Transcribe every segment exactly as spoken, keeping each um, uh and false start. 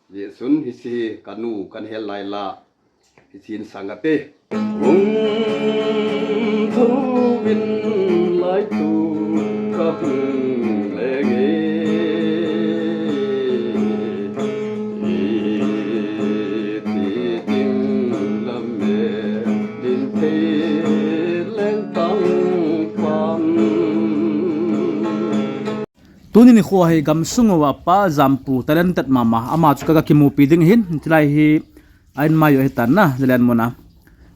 Jesun hiche hi kanu kan hel lai la. Hiche in sang ate. Hung thuvin lai tu ka hung lenge. Iti ding lam e din thei leng tang pan. Tuni nikho hi gamsung uva Pa Jampu talented mama, ama chu ka, ka kimupi ding ahin, chulai hi a in mai u ahitan na, Zalen muna.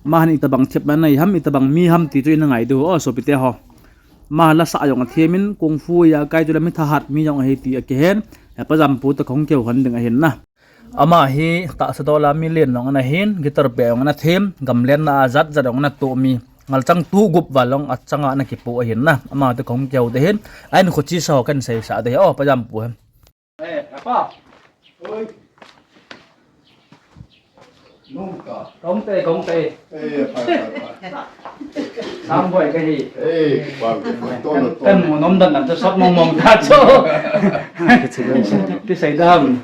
Ama hin itobang thepna nei ham, itobang mi ham ti chu ina ngai diu, o sopite ho. Ama la sa jong athemin, kung fu a kai chule mi thahat mi jong ahi ti akihen, he Pa Jampu toh kahung kihou lhon ding ahin na. Ama hi tahsa dola mi len jong ana hin, guitar pe jong ana them, gamlenna a jat jat jong ana toh mi. Ngalchang tu gup val jong achanga ana kipoh ahin na. Ama toh kahung kihou ding ahin. A in kho chesa ho kahin seisah ding ahi. O, Pa Jampu hi. Eh, apa? Oi. Nungka. Kong te, kong te. Eh, pa, pa, pa. Sam boi kahi. Eh, pa, pa, to, to. Kan mu nom dan nan to sot mong mong ta cho. Ti sei dam.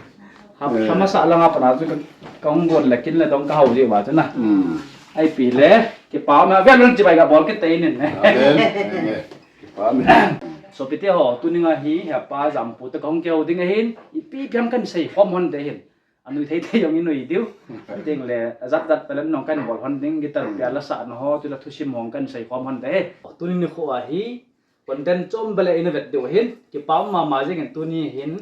Hap, eh, sama sa langa pana chu ka, ka hung gon le kin le dong ka hau ji uva chu na. Hmm. Ipi le, kipa na, vel lun chibai ka bol kit te nin ne. Amen. Amen. Kipa me. Sopite ho, tuninga hi, he Pa Jampu toh kahung kihou ding ahin, ipi pi ham kahin seikhom lhon ding ahin. Anui thei thei jong inui diu. Tin le, ajat jat talent jong kahin bol lhon ding, guitar pe a la sahna ho, chule thusim ho kahin seikhom lhon ding ahi. Tuni nikho a hi, content chom beh le ina vet diu ahin, kipa mama jing in tuni hin,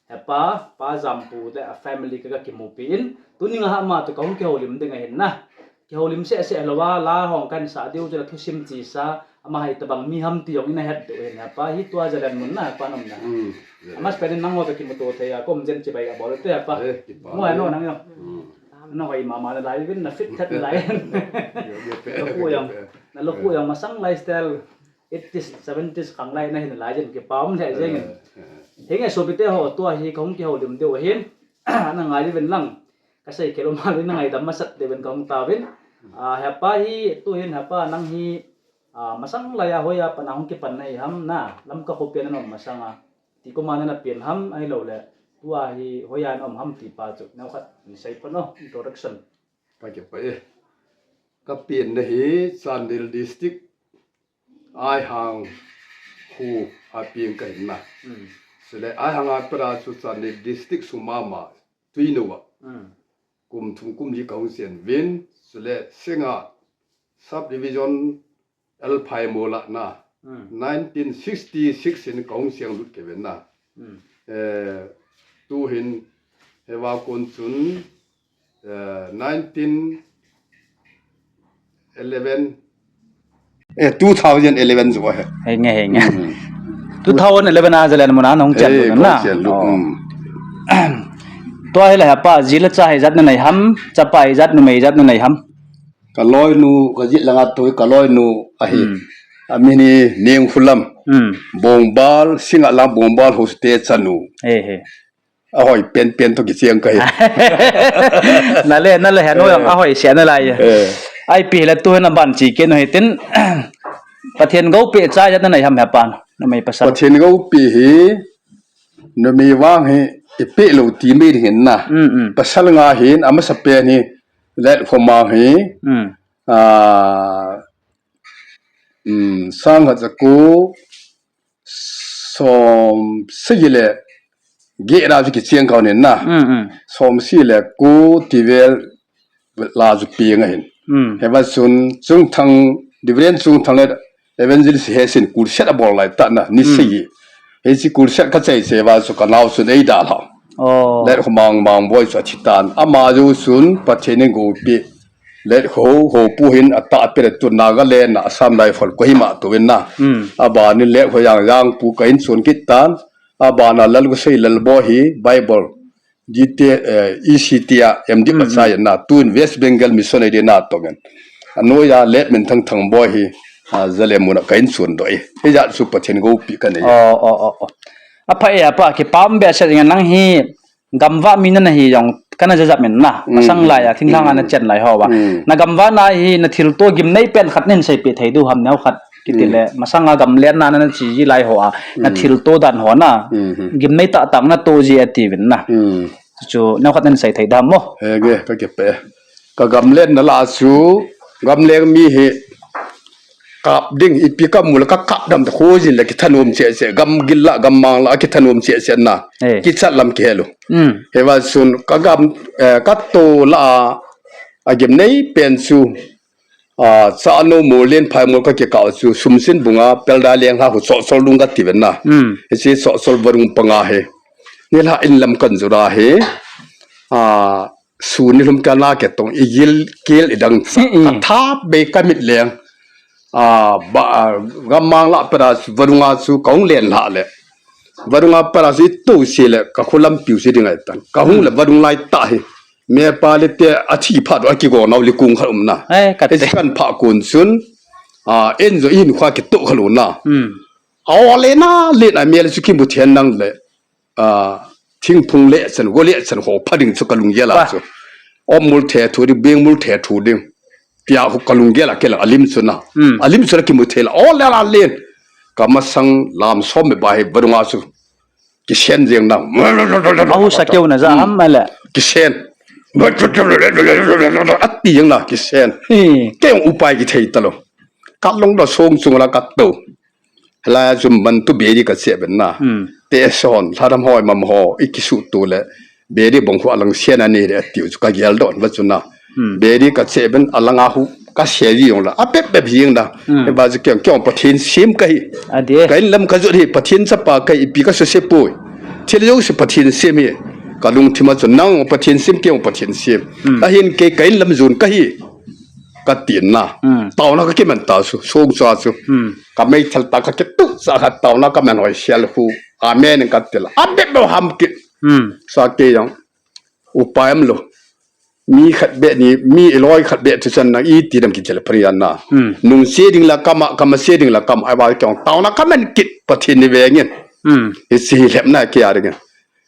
he Pa, Pa Jampu le a family ka, ka kimupi in, tuninga hi ama toh kahung kihoulim ding ahin na. Kihoulim seh seh lou a, la ho kahin sa diu chule thusim chesa, ama hi itobang mi ham ti jong ina het diu ahin, he Pa hi tua Zalen mun na, he Pa nom na. Hmm, Zalen. Ama spelling nangho ka kimuto thei a, kom jen chibai a bol te, he Pa. Eh, kipa. Ngoi no nang jong. Hmm. Na hoi mama nalai vin, na fit thet nalai. Yo, yo, pe, na khu pe, jong, pe. Na lukhu jong masang lifestyle. Eighties, seventies khang lai nahi nalai jeng kipa um le jeng in. Eh, eh. Hinge sopite ho tua hi kahung kihoulim diu ahin. Ana ngai uvin lang. Kasei khel um le na ngaidam masat diuvin kahung tauvin. Ah, he Pa hi tuhin he Pa nang hi, ah, masang laiya hoiya pat a hung kipan nahi ham na. Lamka khopi a naum masanga. Ti koma nana pen ham ahilou le. Tua hi hoiya naum ham ti pa chu. Neokhat nasei pan o, introduction. Ka kipa e. Ka penna hi Chandel District. Aihang khu a peng kahin na. Hmm. Chule Aihang a pat a chu Chandel District sung mama Twinouva. Hmm. Kum thum kum li kahung sen uvin. Chule Singngat Subdivision L five Mola na. Hmm. Nineteen sixty-six in kahung seng lut kei uvin na. Hmm. Eh, tuhin hiva kon chun, eh, nineteen eleven, eh, two thousand eleven chu ahi. Henge, henge. Hmm. Two thousand eleven a Zalen mun a nahung chen lut na. Eh, kahung chen lut, oh. Hmm. Tua hi la he Pa, ji le cha hi ijat nanei ham, chapa ijat numei ijat nanei ham. Ka loinu, ka jet langa tu ka loinu ahi. Hmm. Amin hi Nengkhulam. Hmm. Bongbal, Singngat lang Bongbal House te chanu. Eh, eh. Ahoi pen pen toh kicheng kahi. Nale, nale, henu jong, eh, ahoi sia nalai. Eh. Ipi le tuhin aban chi kit u hitin. Pathen gou peh cha ijat nanei ham he Pa, numei pasal. Pathen gou peh hi, numei vang hi, ipeh lou ti mai ding ahin na. Mm, mm. Pasal nga hin, amasapen hi, Letkhohmang hi, mm, ah, mm, sang khat ja ko, som sagi le get a chu kicheng kau nin na. Mm, mm. Som sagi le ko ti vel la chu peng ahin. Mm. Hiva chun Chungthang, Reverend Chungthang le Evangelist Hesin crusade abol lai tah na, ni, mm, sagi. Hiche crusade ka chai chai uva chu ka nao chun eidalhau. Oh. Letkhohmang Mangboi chu athi tan. Ama jou chun Pathen in gou peh. Letkhoh ho pu hin atahpeh le tun Nagaland a Assam Rifle Kohima toh in na. Hmm. Abanin Letkhoh Jang, Jangpu ka in chun kit tan. Abana Lalgosei Lalboi hi Bible, G T, eh, E C T a M.Div, hmm, achai na. Tun West Bengal Missionary na tong in. Anoiya Letminthang Thangboi hi, ah, Zalen mun a ka in chun doh e. Hijat chu Pathen gou peh ka nei. Oh, oh, oh, oh. Apha e, apha, kipa um behseh jing e. Nang hi gamvah mi nana hi jong kana jajap in na. Mm. Masang laiya, thinglhang a, mm, nachen lai hoa. Mm. Na gamvah na hi, na thilto gimnei pen khat nahin seipeh thei diu ham neokhat. Kiti, mm, le, masanga gamlenna nana che ji lai hoa, na, mm, thilto dan ho na. Mm-hmm. Gimnei tahtah natoh ji e tiuvin na. Mm. Chu chu neokhat nan sei thei dam mo. He nge, ka kipe. Ka gamlen na la chu, gamleng mi hi kap ding, ipi ka mu le ka kap dam ta, khojin le kithanom cheh cheh, gamgil la, gammang la, kithanom cheh cheh na. Eh. Kichat lam kihel u. Hmm. Hiva chun, ka gam, eh, ka to la a, a gimnei pen chu, a, Chanu Molin Phaimol ka kikah chu, Sumsin Bunga, Peldai Lenglha hu Sohsol dung ka ti ven na. Hmm. Hiche Sohsol vadung panga hi. Nilhah in lam kan jot a hi. A, sun nilhum kana ke tong, i gil kel i dang sa. Mm, mm. Ka thap bei ka mit leng. A, ba, a, gammang la pera vadunga chu ka hung len lha le. Vadunga pera chu i to se le, ka kholam piu se ding ai tan. Ka hung le vadung lai ta hi. Me pa le te a thi phat a kigo nau le kung khat um na. Ai, ka te. Kan pha kun sun. A, en jo in khwa ki to khalu na. Mm. A, o le na, le na me le chu kimu thian nang le. A, thingphung le chan, go le chan ho pha ding chu ka lunggel a chu. Om mul the thu ding, beng mul the thu ding. Tia ho ka lunggel a ke la a lim chu na. Mm. A lim chu na kimu thei la. O le la len. Ka masang lam som me ba hi vadunga chu. Kisen jeng na. Ahu sa keu na ja ham ma le. Kisen. Ati jeng na kisen. Hmm. Keu upai kithei ta lo. Ka long da song chung la ka to. Hilai a chu man tu beri ka che ben na. Hmm. Te son, lharam hoi mam ho, i kisu tu le. Beri bong khu alang sian ani le tiu chu ka gel don va chu na. Hmm. Beri ka che ben alang a hu ka se ji jong la. A pep pep jing da. Hmm. E ba chu kyong kyong Pathen sim ka hi. A de. Ka in lam ka jot hi Pathen chapa ka hi ipi ka su se poi. Thil jo se Pathen sim hi. Ka lungthim a chu nang Pathen sim kyong Pathen sim. Hmm. A hin ke ka in lam jun ka hi. Ka tin na. Hmm. Tauna ka kiman ta su, song sa su. Hmm. Ka meithal ta ka kitu sa ka tauna ka man hoi sial hu. Amen ka til. A bep bep ham kit. Hmm. Sa ke jong. Upai am lo. Mi khat be ni, mi loi khat be thu chan na i ti dam ki chel phari na. Hmm. Nung se ding la kama, kama se ding la kama. Ai ba kyong tauna ka man kit Pathen ni ve ngin. Hmm. I si hi lhep na ki a ding.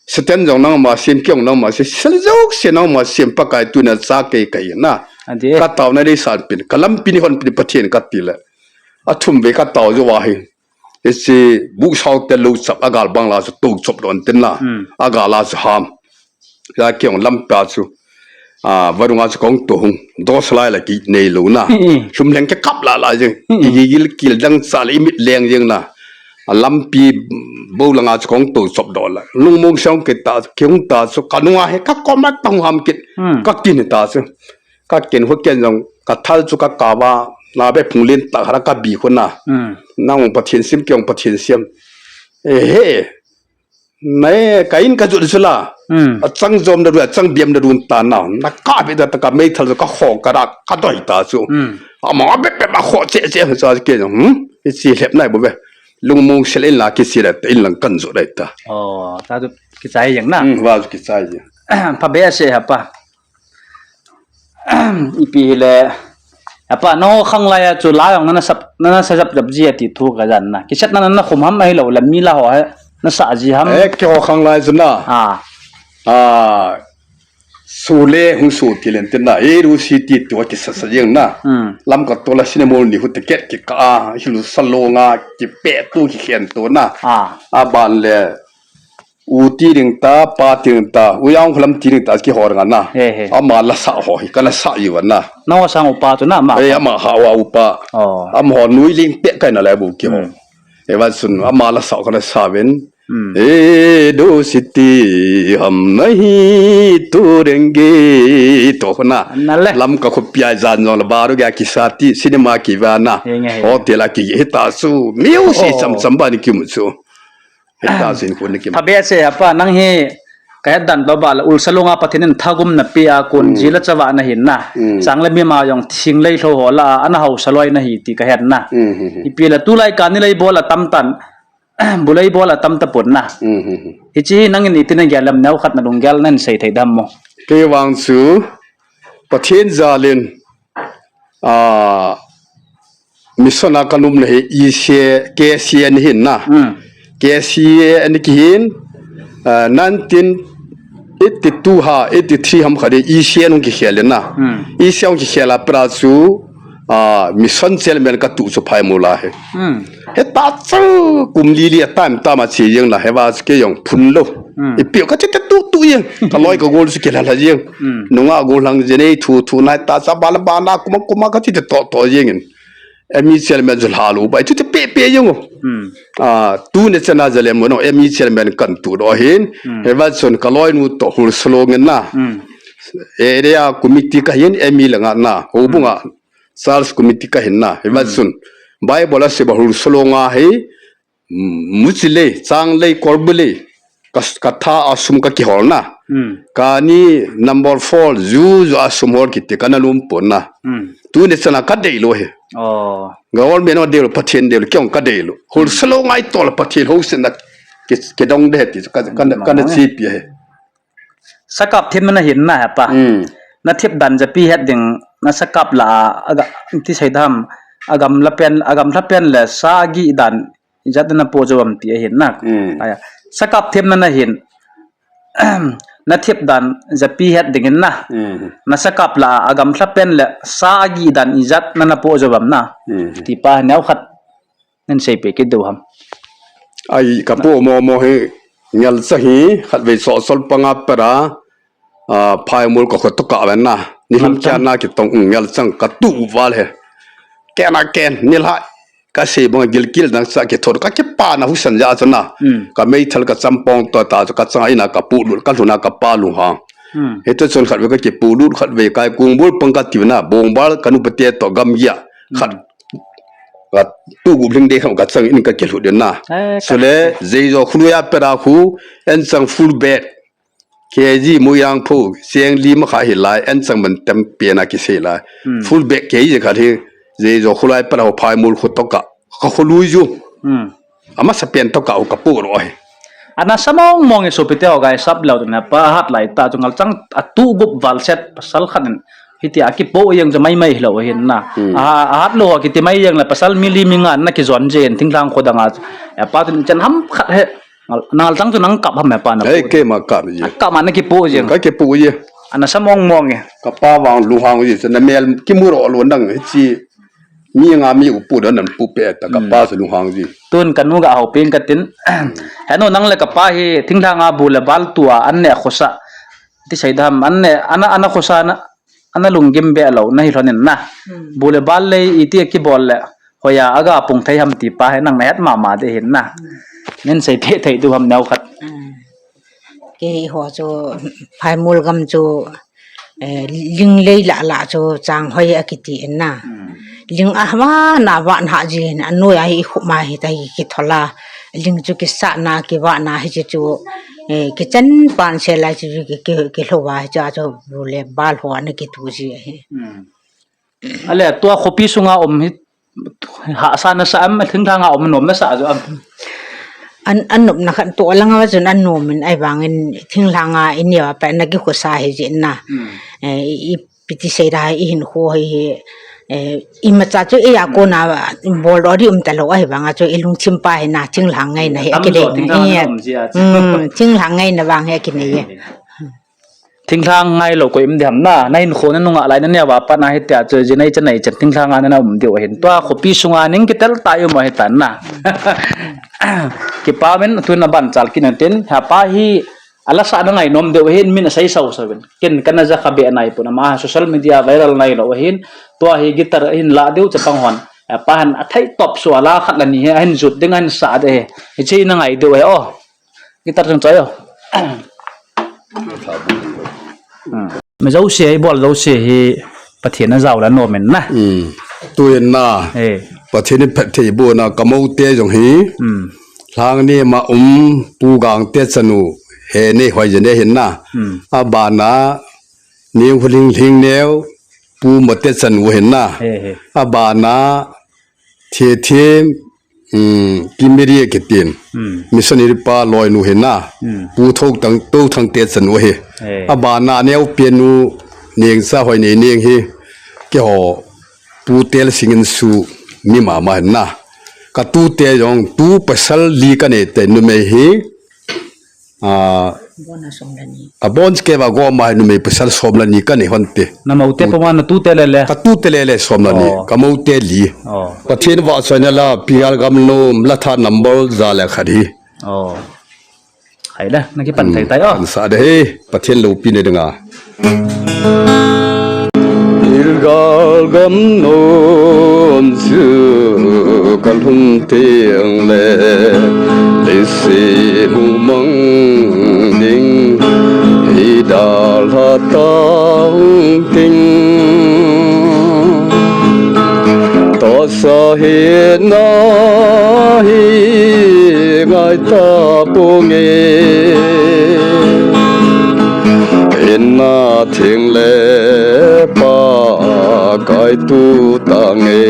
Satan jong nangma sim, kei jong nangma sim, sel jong se nangma sim, Pakai tuna cha kei kahi na. Adi. Ka tauna dei san pin, ka lampi ni hon pin Pathen ka ti le. A thum ve ka tau jo wa hi. Isi bu sau te lo chap a gal bang la chu to chop don tin na. Hmm. A gal la chu ham. Ya kei jong lampi a chu. A, vadunga chu kong to hung. Dos lai la ki nei lo na. Hmm, hmm. Sum leng ke kap la la jeng. Hmm, hmm. I gil kil dang cha le i mit leng jeng na. A lampi bo langa chu kong to chop do la. Lungmong sang ke ta, kei hung ta chu ka nunga he ka koma tong ham kit. Hmm. Ka kin ta chu. Ka kin hu ken jong ka thal chu ka ka va. Na be phung lin ta hara ka bi khu na. Hmm. Nang Pathen sim kei jong Pathen sim. E he. Nai, ka in ka jut chu la. Hmm. A chang jom da ru, a chang biam da ru ta na. Na ka be da ta ka meithal ka kho ka ra, ka doi ta chu. Hmm. Ama be be ma kho che che cha ke jong. Hmm? I chi lhep nai bo be. Lungmong sel in la ki si da in lang kan jut dai ta. Oh, ta tu ki chai jeng na. Hmm, va ki chai jeng. Pha be se ha pa. Ipi hile, apa, nangho khang lai a chu la jong nana sap, nana sa jap jap ji ati thu ka jan na. Kisat na nana khum ham ahilo le mi la ho he, na sa ji ham. Eh, keiho khang lai chu na. Ah. Ah, su le hung su ti len tin na. E ru si ti tu ki sa sa jeng na. Hmm. Lam ka to la sine mol ni hu te ket ki ka a, hilu sa lo nga, ki pe tu ki khen tu na. Ah. A ban le, U ti ding ta, pa ti ding ta, u yang khulam ti ding ta, ki hor nga na. He, he. Ama la sa ho hi, ka la sa yu na. Na ho sang u pa tu na, ma. Eh, ama ha wa u pa. Oh. Am ho nui ling pe kai na le bu ki ho. Hmm. E va sun, ama la sa ka la sa ven. Hmm. E do siti ham nahi tu renge to na. Na le. Lam ka khu pia jan jong la baru ga ki sa ti, cinema ki va na. He nge he. Hotel a ki hi ta su, miu si. Oh. Cham cham ba ni ki mu su. Heta sin kun ni kim. Pha be se apa nang hi ka het dan ba ba la ulsa lunga Pathen in thagum na pe a kun. Mm. Ji la chawa na hin na. Mm. Chang le mi ma jong thing lei lho ho la ana hausa loi na hi ti ka het na. Mm, mm, mm. Ipi la tulai ka ni lei bol a tam tan. Bu lei bol a tam ta pon na. Mm, mm, mm. Hichi hi nang in iti na gel lam neu khat na lunggel nan sei thei dam mo. Kei vang chu Pathen jalin, ah, mission a ka num na hi E C A, K C A ni hin na. Hmm. K C A ni ki hin, ah, nineteen eighty-two ha, eighty-three ham kha de E C A nung ki khel na. Hmm. E C A nung ki khel a pra chu, ah, mission chairman ka tu chu phai mu la he. Hmm. He Achang kum li li a time time a che jeng la, heva kei jong phun lou. Hmm. Ipi ka che te tu tu jeng. Ka loi ka gol chu kila la jeng. Hmm. Nunga gol lang je nei thu thu nai ta cha bala bana kuma kuma ka che te to to jeng in. M E chairman chu lha lou bai, chu chu pe pe jeng o. Hmm. Ah, tuni chana Zalem mo no, M E chairman kan tu do hin. Hmm. Heva chun ka loinu to hul solong in na. Hmm. Area committee ka hin M E langa na. Houbung a Sales committee ka hin na. Heva Hmm. chun. Bible a se ba hul solong a hi. Muchi lei, chang lei, kolbu lei, ka, ka tha a sum ka kihol na. Hmm. Kani number four, ju, ju a sum hol kiti, kana lum pon na. Hmm. Tuni chana ka dei lou hi. Oh. Government o dei lou, Pathen dei lou, kei jong ka dei lou. Hul Hmm. solong a i tol Pathen hou sin na ki, kidong de ti, ka, ka, Hmm. kana chi pi hi. Sakap themna na hin na hepa. Hmm. Na thep dan japi het ding, na sakap la a, aga, ti sei dam, agam la pen, agam la pen le sa gi dan, ijat na po jo am ti ahin na. Hmm. Aya. Sakap themna na hin, na thep dan japi het ding hin na. Hmm. Na sakap la a, agam la pen le sa gi dan, ijat na na po jo am na. Hmm. Ti pa neo khat. Nen sei pe kit diu ham. Ai, ka pu mo mo hi, ngal cha hi, khat vei so sol panga pera, a, phai mul ka khot to ka ven na. Ni him Ngal cha. Kya na ki tong, mm, ngal chang ka tu val he. Ken a ken, ni la, ka sei bang gil kil dang cha ki thor, ka ki pa na husan ja cha na. Mm. Ka mei thal ka cham pong to ta, ka chang ina ka pu lut, ka lhuna ka pa lu ha. Mm. He to chon khat vei ka ki pu lut, khat vei kai kung bul pang ka ti na, bong bal ka nu pa te to gam ya. Khat Mm. Ka tu gup hling dei kham ka chang in ka kilhut den na. Eh, ka Sule, zei jo khului a pera khu, en chang full bag. K G mu yang phu, seng li ma kha hi lai, en chang man tem pe na ki sei lai. Hmm. Full bag K G kha hi, zei jo khului pera ho phai mul khu to ka. Ka khului ju. Hmm. Ama sa pen to ka ho ka pu ro hi. Ana sa mong mong e sopi te ho gai sap lau na pa hat lai ta chu ngal chang a tu gup val set pasal khat in. Hiti a kipo jeng chu mai mai hilou hin na. Hmm. A, a hat lou ho kiti mai jeng le pasal mi li mi nga na kijon jeng thinglhang kho dang a. E pa tun chen ham khat he. Ngal, ngal chang chu nang kap ham e pa na Ei, pu. Keima kap ji. A kap ma na kipo jeng. Ka kipo ji. Ana sa mong mong e. Ka pa vang lunghang ji chu na mel kimu ro lo nang hi chi. Mi nga mi u pu dan nan pu pe ta ka Hmm. pa chu lunghang ji. Tun ka nu ga hau ping ka tin. He nu nang le ka pa hi thinglhang a bu le bal tua an ne khosa. Ti sei dam an ne ana ana khosa na. Ana lunggim be lo na hi lhonin na. Hmm. Bu le bal lei iti a kibol le. Hoiya aga pung thei ham ti pa he nang na het mama de hin na. Hmm. Nen sei pe thei du ham neo khat. Hmm. Kei ho chu phaimul gam chu, eh, ling lei la la chu chang hoi a kiti in na. Hmm. Ling a hma na va na ji hin a noi a hi khu ma hi ta hi ki thola. Ling chu ki sa na ki va na hi chi chu, eh, ki chen pan se la chi ki, ki, ki hlo va hi cha chu bu le bal ho na ki tu ji hi. Hmm. Ale, tua khopi sunga om hi, hahsa na sa am, thinglhang a om nom na sa jo am. An, an nopna khat to langa chun an nom in ai vangin thinglhang a i neo a pa na ki khosa hi ji na. Hmm. Eh, i, i piti sei da i hin kho hi hi, eh, i ma cha chu i a ko na bol do di um ta lo ai vanga chu i lungthim pa hi na thinglhang ngai na hi a Tam ki jo dei thinglhang na. Om ji a chu. Hmm, thinglhang ngai na vang hi a ki nei. Thinglhang ngai lo ko im di ham na, na hin kho na nunga lai na neo a pa na hi tia chu ji nei cha nei chen thinglhang a na na um diu hin. Tua khopi sunga ning ki tel ta i um hi ta na. Ki pa men tu na ban chal ki na tin, ha pa hi ala sa na ngai nom diu hin min a sei sau sau ben. Ken kana ja kha be nai pu na ma social media viral nai lo hin. Tua hi guitar hin la diu cha pang hon. Ha pa han a thei top su ala khat la ni he hin jut ding hin sa de he. Hi chi na ngai diu he o. Guitar chung choi o. Hmm. Mi jouse, i bol jouse hi Pathen a jao la nom in na. Hmm. Tu in na. Eh. Pathen in phat thei bu na ka mo te jong hi. Hmm. Lhang ni ma um pu gang te chanu he nei hoi je ne hin na. Hmm. A ba na Neu Hling Hling Neu, Pu Mate Chan u hin na. He, he. A bana, Thie Thiem, um, Kimiri kitin. Hmm. Missionary pa loi nu hin na. Hmm. Pu Thou Tang, Thou Thang Te Chan u hi. He. A bana, Neu Pian nu, Neng Sa Hoi Nei Neng hi. Keiho, Pu Tel Sing In Su, mi mama hin na. Ka tute jong, tu pasal li ka nei te numei hi. Ah, Abon keva goma numei pasal som le ni kanei hon te. Namoute puma natute lele. Katute lele som le ni. Oh. Kamoute li. Oh. Pathen vahchoina la Pi Galgam nom la tha number ja le khat hi. Oh. Hai da, nakipan thei tai o. Pansa de he, Pathen loupina dinga. Pi Galgam nom chu kalhun teng le, leiset hu mang ding, hi dalha tang ting. Tahsa hetna hi ngai taponge, hetna theng le Pakai tu tange.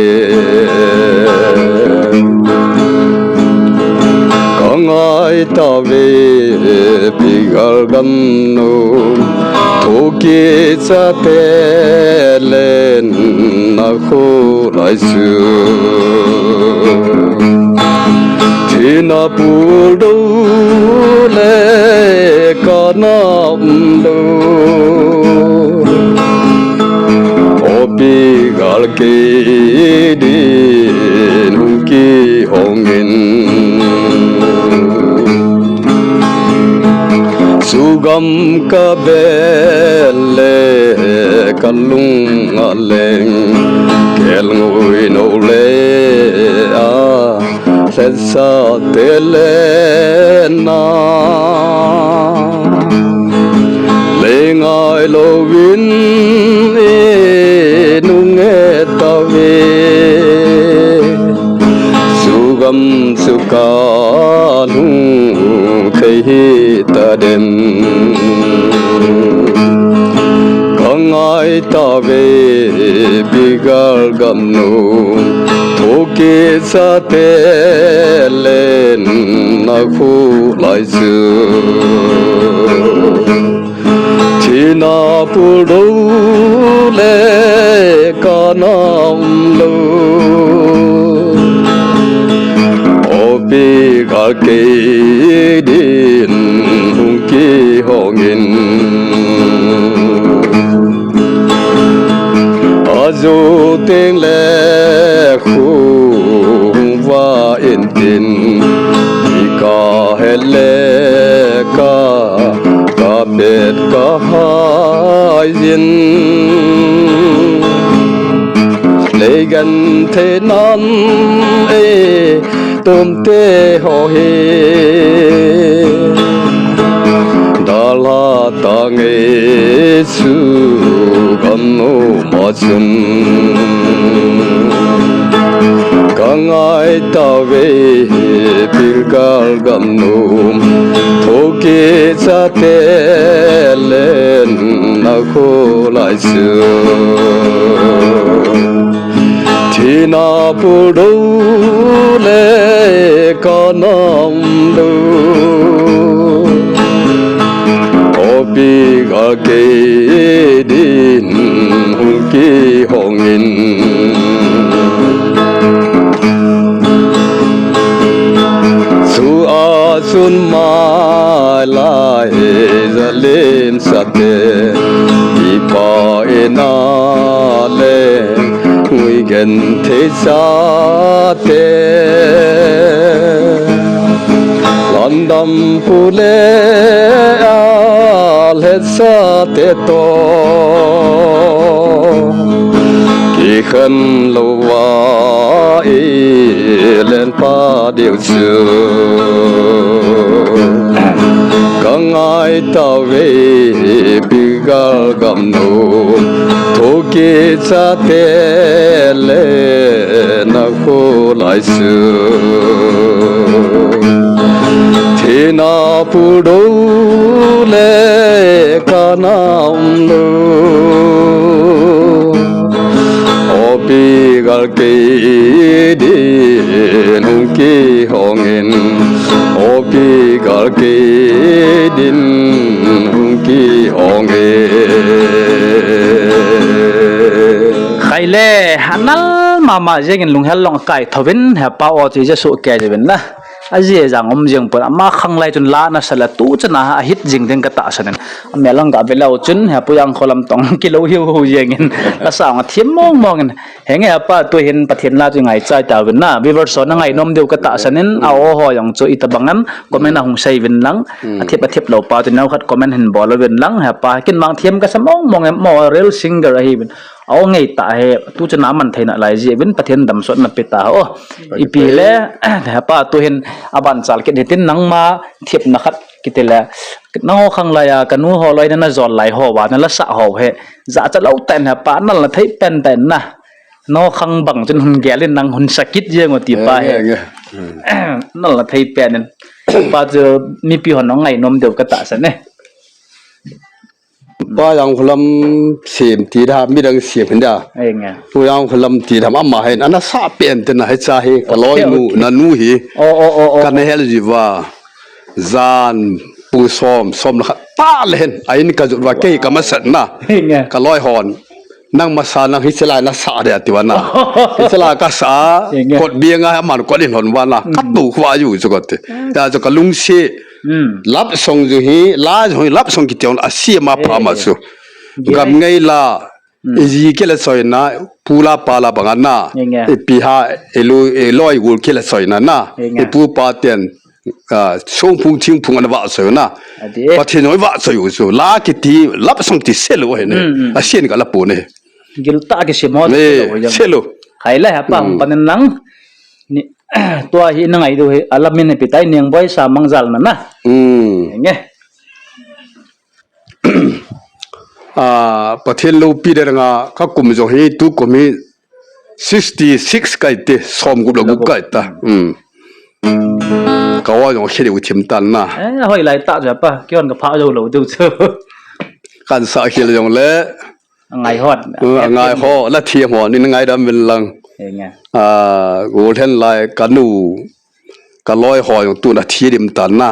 Kangai tave Pi Galgam nom, thokichate lenna kholai chu. Thina puldou le kana umlou, o Pi Gal kei din hung kihongin. Sugam kavet le kalung aleng, kelngoi nou le alhetsate lenna, leingai louvin inunge tave. Sugam chu kalhung thei hitadem. Kangai tave Pi Galgam nom, thokichate lenna kholai chu. Thina puldou le kana umlou, o Pi Gal kei din hung kihongin. Ajo teng le khung va intin, ikahet le ka, kapet kahaijin. Leigenthei nan e, tomte ho hi dalha tange, sugam noma chun. Kangai tave Pi Galgam nom, thokichate lenna kholai chu. Thina puldou le kana umlou, o Pi Gal kei din hung kihongin. Chu a chun mailai jalim sate, ipa ina le ngui genthei chate, landam pu le alhetsate toh kikhen louva ilen pha diu chu. Kangai tave Pi Galgam nom, thokichate lenna kholai chu. Thina puldou le kana umlou, o Pi Gal kei din hung kihongin, o Pi Gal kei din hung kihongin. Khai le, anal mama jengin lunghel long akai thouvin, hepa o chu ija sohkei jeh uvin la. Ajeh jang um jeng pon, ama khang lai chun la nasa le tu chana a hit jing ding ka tahsan in. Amel lang ka ve leu chun, he Pu Jangkholam tong kilou hiu hiu jeng in, la sa nga thiam mong mong in. Henge apa tu hin Pathen la chu ngaichai tauvin na. Viewers ho na ngainom diu ka tahsan in, a o ho jong chu itobang an comment a hung sei uvin lang. A thip a thip lou pa chu neo khat comment hin bol uvin lang. He pa kin mang thiam ka sa mong mong em, mo real singer ahi uvin. A o ngei ta he, tu chana man theina lai jeh uvin Pathen damsotna pe ta ho. Ipi le, he pa tu hin aban chal kit hitin nangma thipna khat kiti le. Nangho khang lai a, ka nu ho loi na na jol lai ho va, na la sa ho he. Jachat lou tah in he pa, nal na thei pen tah in na. Nangho khang bang chun hun gel in nang hun sa kit jeng u ti pa he. Nge, nge. Nal na thei pen in. Pa chu mipi hon ngainom diu ka tahsan e. Pa Jangkholam sem ti da, midang sem hin da. Ai nge. Pu Jangkholam ti da, ama hin ana sa pen te na hicha hi, ka loi nu, na nu hi. O, o, o, o. Ka na hel jiu va. Jan, pung som, som le khat ta le hin. A in ka jot uva kei ka masat na. Ai nge. Ka loi hon. Nang masa nang hiche lai na sa de ati uva na. Hiche lai ka sa, kot biang a man kot in hon uva na. Ka tu khuva ju chu kot te. Ya chu ka lungsi. Love song ju hi, la ju hi, love song kiti ong a si ma pha ma chu. Gam ngei la, i ji kile soina, pu la pa la bang a na. Ipi ha, i lu, i loi gul kile soina na. I pu pa ten, a, song phung thing phung ana va soina. Pathen noi va soi u chu. La kiti, love song ti se lo he ne. A sin ka la pu ne. Gil ta ki si mo. Se lo. Khai la ha pa hung panen lang. Ni, tua hi na ngai diu hi, a la min he pi tai neng boi sa mang jal na na. Nge. A, Pathen loupi de nga ka kum jo hi tu kum hi sixty six kai te, som gup la gup kai ta. Ka wa jong khel u thim tan na. Eh, hoi lai ta ja pa, kion ka pha jo lo diu chu. Kan sa khel jong le. Ngai hot. Ngai ho, la thi ho, ni ngai dam min lang. A, gol hen lai ka nu. Ka loi ho jong tu na thi dim tan na.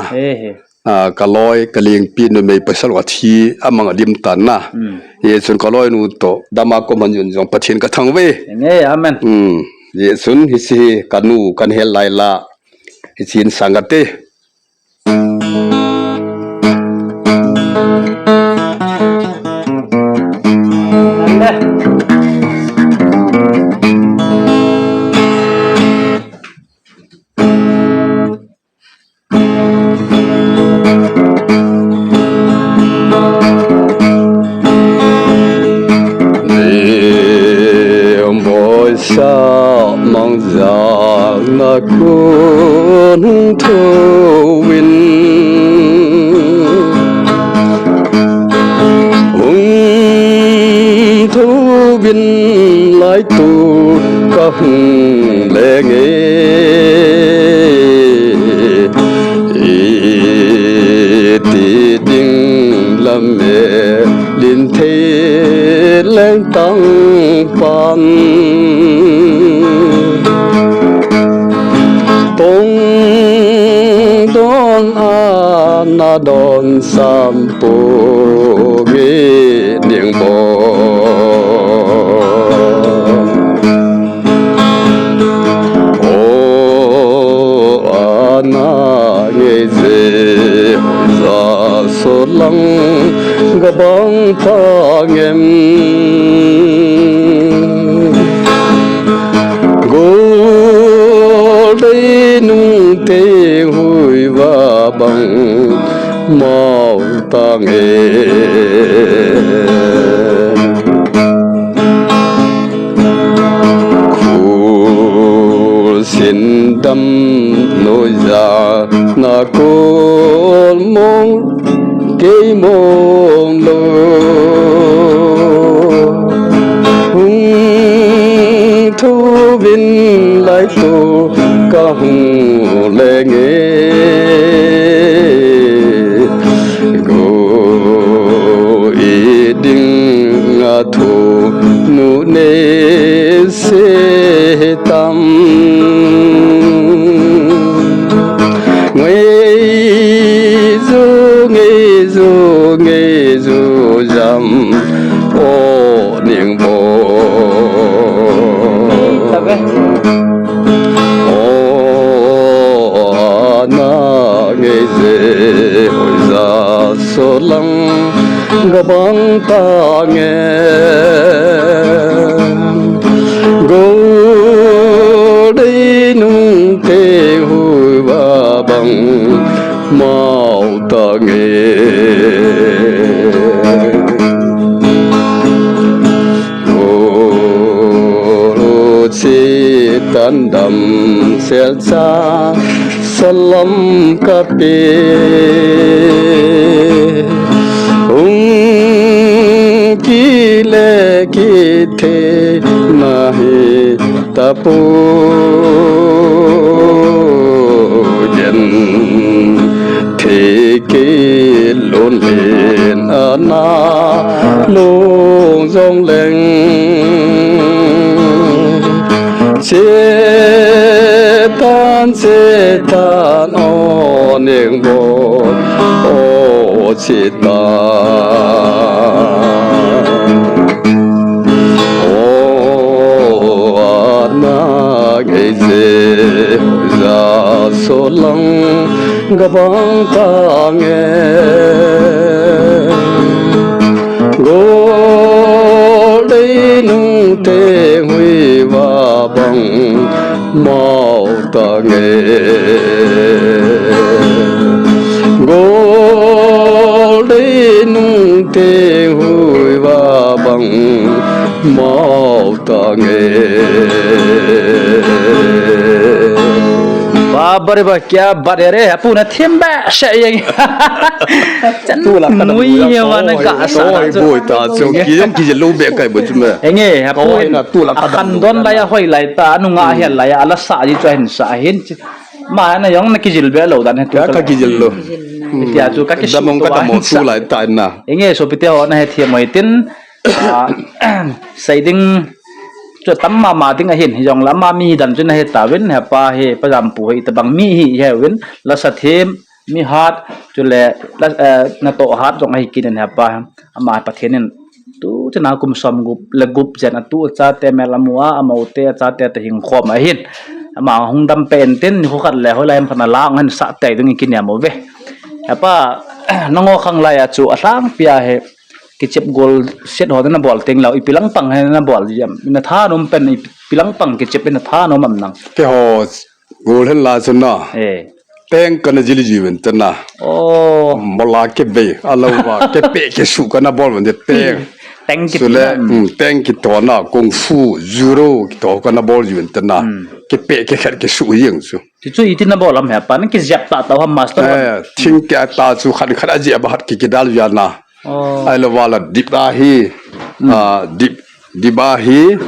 A, ka loi, ka lingpi numei pasal a thi, amang a dim tan na. Hichun ka loi nu to, dama ko man jun jong Pathen ka thangvah e. Nge, amen. Hichun hiche hi ka nu, kan hel lai la. Hiche in sang ka te. Ni boi sa mang jang na kun thu vin. Hung thu vin lai tu ka hung leng e. I ti ding lam e lin thei leng tang pan. Tong don a na don sam pu nge ding bou. O ana nge je ja so lang ga bang ta ngem. Gol dei nung te hui va bang mau ta nge. Khul sin dam noi ja na kol mong kei mong lo. Hung thu vin lai tu ka hung leng e. Go i ding a thu nu nei se tam. Ngei ju, ngei ju, ngei ju jam o ning bo. O Tange, goldei nung te hui va bang mau tange. Guru chi tan dam sel cha salam ka pe. Hung kile kithe nahi tapu jen theke lon len ana lung jong leng. Chetan, chetan, o ning bo, o chetan. O ana ngei je, ja so lang gabang tange. Goldei nung te hui va bang mau tange. Goldei nung te hui va bang mau tange. Ba bari ba kya ba re re, apu na thim ba sha yang. Chan tu la ka nui ya wa na ka sa. Oi, boi ta chu ki jong ki je lo be kai bo chu me. Enge, apu na tu la ka khan don la ya hoi lai ta, anu nga hian lai ya, ala sa ji chu hin sa hin. Ma na jong na kijil be lo dan he tu. Ka kijil lo. Tia chu ka kisu damong ka to damo an sa. Tu lai ta na. Enge, sopite ho na he thiam hoi tin. Ah, sei ding chu tam mama ding ahin, hijong le ama mi hi dan chu na he tauvin, hepa hi pa jam pu hi tabang mi hi he uvin, la sa thim, mi hat, chule la, eh, na to hat jong ahi kit in hepa, ama Pathen in tu chana kum som gup le gup jen a tu chate mel amu a, amau te chate te hing khom ahin, ama hung dam pe en tin, ni khu khat le hoi lai hem khat na lang hen sa te ding i kiniam uve. Hepa, nangho khang lai a chu a hlang pia he, kichep gol set ho na bol teng lau, ipi lang pang he na bol jam. Na thanom pen ipi lang pang kichep na thanom am nang. Keiho gol hen la chu na. Eh. Teng kana jil jiu ven te na. Oh. Mola ke be, alo va, ke pe ke su kana bol ven te teng. Teng ki. Sule, mm, teng kito na, kung fu, judo, kito kana bol jiu ven te na. Mm. Ke pe ke khat ke su jeng chu. Chu chu iti na bol am hepa, na kijep ta ta ham master. Eh, thing ke ta chu khat khat a jep a hat ki kidal via na. Oh. Ai lo wala dip ahi, hmm, ah, dip, dip ahi,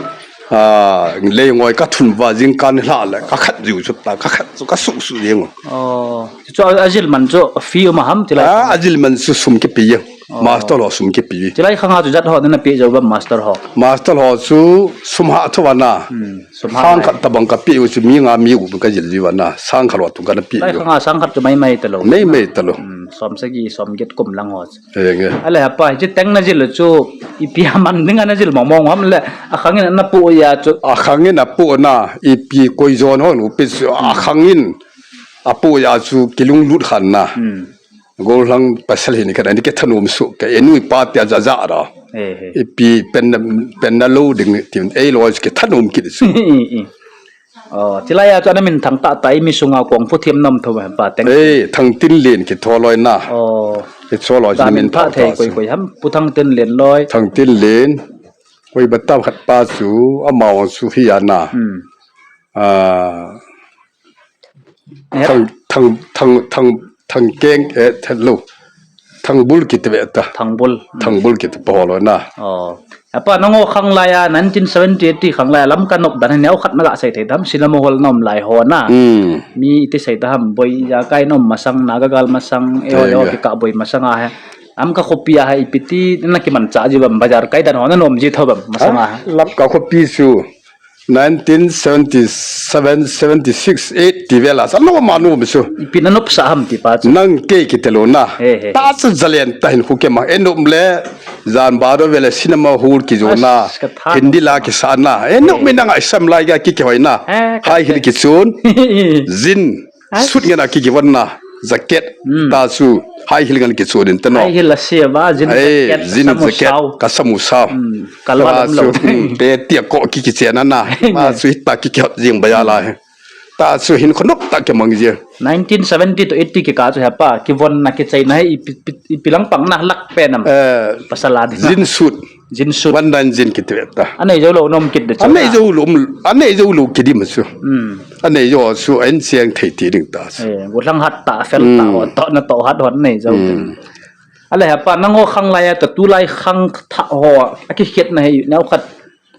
ah, lei ngoi ka thun va jing kan hla le, ka khat jiu chu ta, ka khat chu ka su su jing. Oh. Chu chu a, a jil man chu fee um a ham tilai. Ah, a jil man chu sum kipe jing. Oh. Master ho sum kipe. Tilai khang a chu jat ho na pe jo ba master ho. Master ho chu sum ha tho va na. Hmm. Sang khat tabang ka pe u chu mi nga mi gup ka jil jiu va na. Sang khat lo tung kana pe u. Lai khang a sang khat chu mai mai ta lo. Mai mai ta lo. Hmm, som sagi, som get kum lang ho chu. Enge. Ale hepa, hiche teng na jil chu, ipi a man ding a na jil mong mong ham le, a khang in na pu ya chu. A khang in a pu na, ipi koi jon ho nu pe chu, a khang in a pu ya chu kilung lut khan na. Hmm. Gollhang pasal hin ka ni ke thanom su, ka enu ipa te ja ja ra. Eh, eh. Ipi pen na, pen na lo ding tin, ei lo ke thanom kit su. Oh, chilai a chu ana min thang ta ta i mi sunga kong pu thiam nam tho ba pa teng. Eh, Thangtinlen kitho loi na. Oh. Kitho loi chu min thang ta koi koi ham pu Thangtinlen loi. Thangtinlen. Koi ba tam khat pa chu, amao chu hi ana. Hmm. Ah. Thang, thang, thang, thang, thang keng, eh, thang lo. Thangbul kiti ve ta. Thangbul. Thangbul kiti pa ho loi na. Oh. Apa nangho khang lai a nineteen seventy eighty khang lai a Lamka nop dan neo khat na ga sei thei dam cinema hall na um lai ho na. Hmm. Mi iti sei ta ham boi ja kai na um masang na ga gal masang e ho le ho ki ka boi masang a he. Lamka khopi a he ipi ti na kiman cha ji bam bazar kai dan ho na nom ji tho bam masang a he. Lamka khopi chu nineteen seventy seven, seventy six, eight ti vel a sa no ma no mi su. Ipi na nop sa ham ti pa chu. Nang ke kiti lo na. He, he. Ta chu zalen ta hin khu ke ma. E nom le Jan Bhador vele cinema hall ki jo na. Hindi la ki sa na. E nom mi nang ai sam lai ga ki ki hoi na. Hai hil ki chun. Zin. Sut nge na ki ki von na. jacket, hmm, ta chu high heel ngan kichun in te no. High heel a se ba, jean, eh, jacket, jean jacket, kasam u sao. Hmm, kalva ta lam chu, lo. Hmm, te tia ko ki kichen ana. Ma chu hita ki kihot jing ba ya la he. Ta chu hin khonok ta kimang jia. Nineteen seventy to eighty kikah chu hepa, kivonna kicheina hi ipi, ipi, ipi lang pang na lak pen am. Eh, pasal a ding. Jean suit. Jean suit. One nine jean kiti ve ta. Anei jou lou nom kit de chu. Anei jou lou, anei jou lou kiti ma chu. Hmm. Anei jou chu ahin cheng thei ti ding ta chu. Eh, golhang hat ta, fel ta, hmm, ho, to na to hat hon nei jou. Hmm. Ale hepa, nangho khang lai a ta tulai khang tha ho, akikhetna hi, neo khat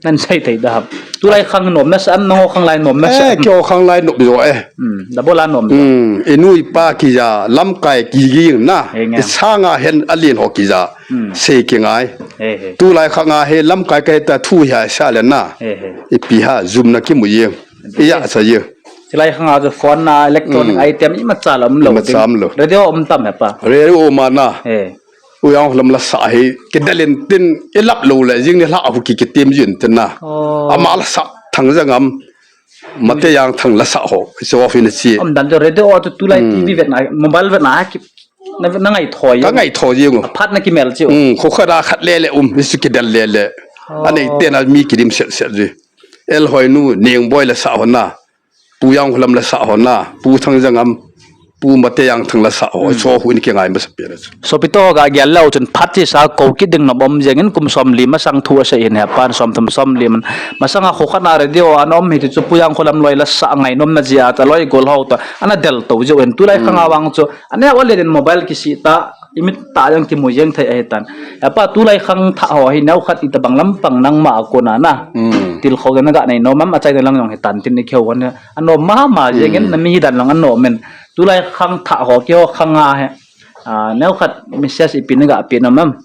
nan sei thei da ham. Tulai khang nom nasa am, nangho khang lai nom nasa am. Eh, keiho khang lai nom jo e. Hmm, da bola nom jo. Hmm, i nu i pa kija, lamkai kiging na. He nge. I sanga hin alen ho kija. Hmm. Sei kingai. He, he. Tulai khang a hi lamkai kahi ta thu hi a sa le na. He, he. Ipi ham, jumna kimu jeng. I jahcha jeng. Chulai khang a chu phone na, electronic, hmm, item imacha la um lou. Imacha um lou. Radio um tam hepa. Radio um a na. He. Pu Jangkholam lasa hi, kidel in tin, i lap lou le, jing ni lha hu ki kitim jin tin na. Oh. Ama lasa Thangjang am, Mateyang Thang lasa ho, i so of in a chi. Am dan jo radio o tu tulai, hmm, T V vetna, mobile vetna, ki, na, na ngai thoi. Ka ngai thoi jing u. Aphat na kimel chi u. Hmm, kho khat a khat le le um, i su kidel le le. Oh. Anei te na mi kidim set set ji. El hoi nu, Neng Boi lasa ho na. Pu Jangkholam lasa ho na, Pu Thangjang am, Pu Mateyang Thang lasa ho, hmm, so hu in kingai masa pen a chu. Sopi to ga gel lou chun phat chi sa ko kit ding nom um jeng in kum som li masang thu asei hin hepan som thum som li man. Masang a kho khat na radio a na um hi ti chu Pu Jangkholam loi lasa ngai nom na jia ta loi gol ho ta. Ana del to jeng in tulai khang a, hmm, vang chu. Aneo le din mobile kisi ta. I mit tah jong kimu jeng thei ahi tan. Hepa tulai khang tha ho hi neo khat i tabang lam pang nangma a kona na. Hmm. Tilkhou na ga nei nom am a chai lang jong hi tan tin i kihou hon. Anom mama jeng in, hmm, na mi hi dan lang anom in. Tulai khang tha ho keiho khang a hi. Ah, neo khat message ipi na ga pe nom am.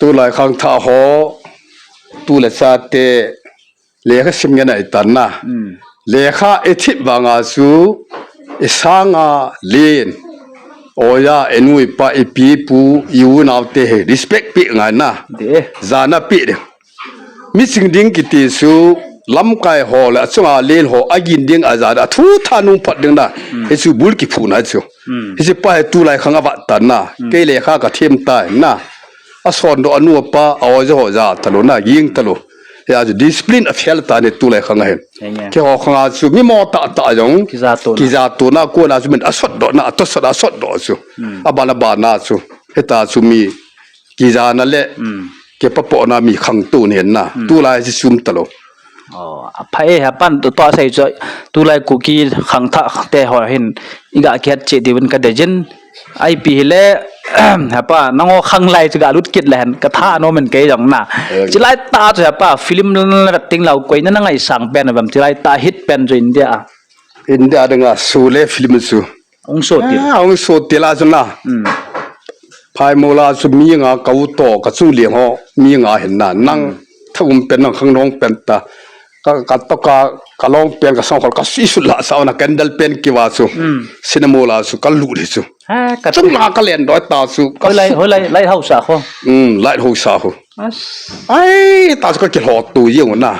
Tulai khang tha ho. Tu le cha te Lekha sim ngen a i tan na. Hmm. Lekha i thip vang a chu i sanga len. Oja, i nu i pa, i pi i pu, i u nau te hi respect pe ngai na. De. Jana pe de. Mi ching ding kiti chu lamkai ho le achunga len ho agin ding a jana thu tha nung phat ding na. Hmm. Hi chu bul kiphu na chu. Hmm. Hi chu pa hi tulai khang a vat tan na. Hmm. Kei lekha ka thim tai na. A son do anu pa, a oja ho ja ta lo na, ging ta lo. Ya, discipline a fel ta ni tulai khang a hin. Enge. Keiho khang a chu mi mo tah tah jong. Kija to na. Kija to na, ko na chu min a sot do na, a to sot a sot do chu. Hmm. A ba na ba na chu. Heta chu mi kija na le. Hmm. Kipa po na mi khang to ni na. Hmm. Tulai chu sum ta lo. Oh, a pha e, hepan to, to a sei chu. Tulai Kuki khang tha te ho hin. I ga kihet che diun ka dejin. Ipi hile, hepa, nangho khang lai chu ga lut kit le hen, ka tha nom in kei jong na. Eh. Chilai tah chu hepa, film la ting lau koi na na ngaisang pen avam, chilai tah hit pen chu India a. India dinga Sholay film chu. Hung so til. Ah, hung so til a chu na. Hmm. Phaimol a chu mi nga ka u to, ka chung liang ho, mi nga hin na. Nang, hmm, tha um pen, nang khang nong pen ta. Ka, ka to ka, ka long pen, ka song khol, ka sui sut la sa na candle pen kiva chu. Hmm. Cinema la chu, ka lut hi chu. Ha, ka chung la ka len doi ta chu. Ka hoi lai, su- hoi lai, lighthouse a ho. Hmm, lighthouse a ho. As. Ai, ta chu ka kilhou tu jeng u na.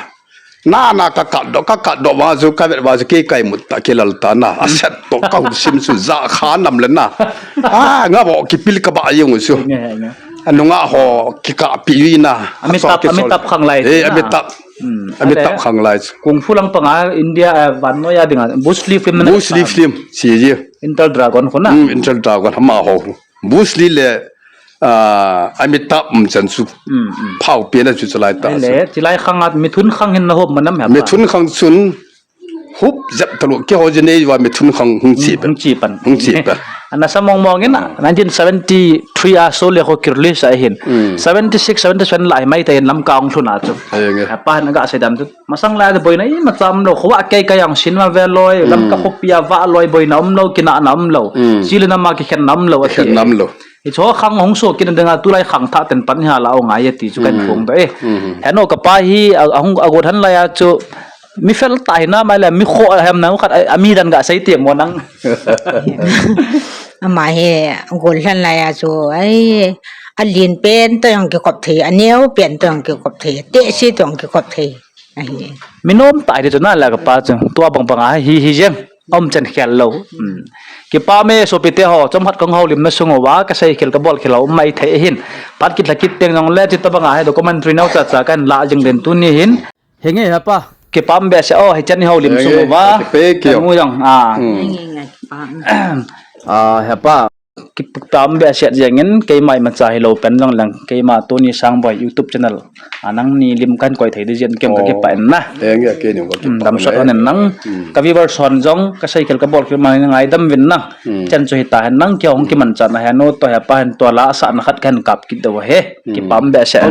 Na, na, ka kat do, ka kat do, va chu, ka vet va chu, kei kai mut ta, kilal ta na. A set to, ka hum sim chu, ja kha nam le na. Ah, nga bo, kipil ka ba jeng u chu. Nge, nge. Anunga ho, kikah pi ui na. Amitabh, Amitabh khang lai. Eh, na. Amitabh. Hmm. Amitabh khang lai. Kung fu lang panga India, eh, vannoi a dinga Bruce Lee film na. Bruce Lee film, si ji. Enter Dragon kho na. Hmm, Enter Dragon, ama ho. Bruce Lee le, ah, Amitabh um chan chu. Hmm, hmm. Phau pe na chu chilai ta. Ai le, chu. Chilai khang a, mithun khang hin na hop manam he. Mithun khang chun, Hup jep talu, keiho ji nei va mithun khang hung chi pan. Hung chi pan. Hung chi pan. Ana sa mong mong in a, hmm, nineteen seventy-three a Sholay kho ki release a hin. Hmm. Seventy-six, seventy-seven lai mai ta hin Lamka hung lhun a chu. Ai nge. Apa hin aga sei dan chu. Masang lai boina imacha um lou, kho a kei ka jong cinema ve loi, hmm, Lamka khopi a va loi boina um lou, kinahna um lou. Hmm. Chilin ama kikhenna um lou, ati. Kikhenna um lou. Hicho khang hung so kit ding a tulai khang tha ten pan hi la o ngai e ti chu kan, hmm, phong doh e. Hmm. Heno ka pa hi a, a hung a got han lai a chu mi fel ta hi na mai la mi kho hem na khat a, a mi dan ga sei ti mo nang. Ama hi gol han lai a chu ai a lin pen to jong kikop thei, a neo pen to jong kikop thei, te si to jong kikop thei. Ahi. Mi nom ta hi chu na la ka pa chu tua bang bang a hi hi jeng. Aum chen khel lou. Hmm. Kipah e sopite ho, chomkhat kahung houlimna sung uva, kasei khel kabol khel a um maithei ahin. Phat kit lha kit teng jongle, chuti banga hi documentary neo chacha kahin lah jing den tuni hin. Henge hepa. Kipah behseh o, hichan i houlim sung uva. Henge, kipah kei. Kanu jong, ah. Hmm. Henge ngai kipah. Ah, hepa. Kipah behseh jengin, keima imacha hilou pen jongleng, keima tuni Sangboi YouTube channel a nangni lim kahin koi thei ding jeh in kem kakipah in na. Henge, keini jong kakipah. Hmm, damsot hon in nang. Hmm. Ka viewers hon jong, kasei khel kabol khel ma ngaidam uvin na. Hmm. Chan chu hita hen nang kihong kimanchah na hen u to hepa hen to la sa na khat kahin kap kit diu ahi. Kipah behseh.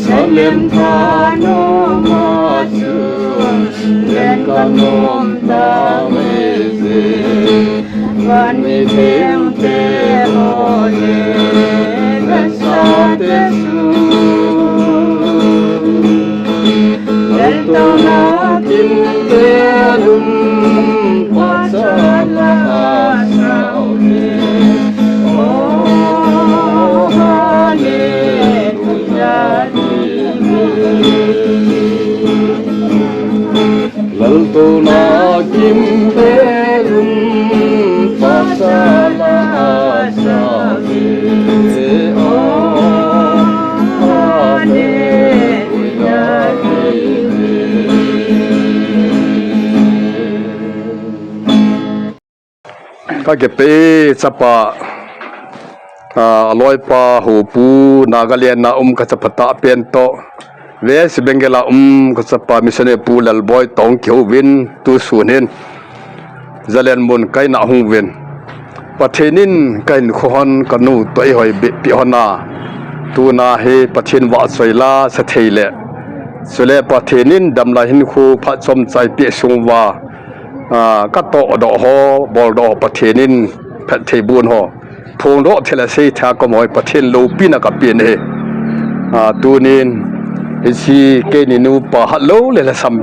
Salem tha nom a chun len ka nom ta mai je. Van mi theng te ho le, le sa te su. Laltouna kimvelun pasal a sao le. Oh, hallelujah, Laltouna kimvelun pasal a sao le. Oh, hallelujah. Ka kipah e chapa, ah, aloipa Hopu, Nagaland a um ka chapa tahpen toh, West Bengal a um ka chapa missionary Pu Lalboi toh kihou uvin, tusun hin Zalenmun ka in a hung uvin. Pathen in ka hinkho hon ka nu toh eihoi behpeh hon a, tuna hi Pathen vahchoi la sa thei le, chule Pathen in damlai hinkho phat chomcha eipeh sung uva, ah, ka tohdoh ho, boldoh ho Pathen in phatthei boh in ho, phongdoh thei le seithei a ka um ho hi Pathen loupina ka pe ahi. Ah, tunin hiche keini nupa hat lou le lhasam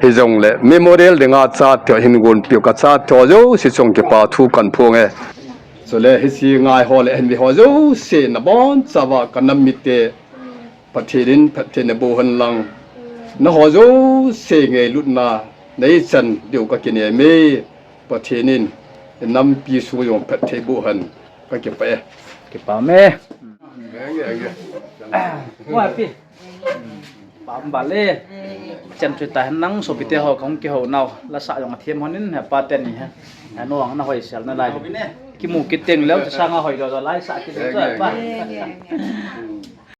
hijongle memorial dinga chate ho hin gonpeh u ka chate ho jouse chunga kipa thu kahin phong e. Chule hiche ngai ho le hin ve ho jouse nabonchauva ka nam mite Pathen in phatthei naboh hen lang, nangho jouse ngailutna neichan diu ka kinem e. Pathen in nampi sung jong phatthei boh hen, ka kipah e. Kipah e. Nge, nge, nge. Wa pi. Pam bale. Chan chu ta hen nang sopite ho kahung kihou nau. Lasa jong athem hon in hepa teni he. Henu ang na hoisel nalai. Kimu kit teng leu chu sanga hoi doh doh lai sa kit chu pa.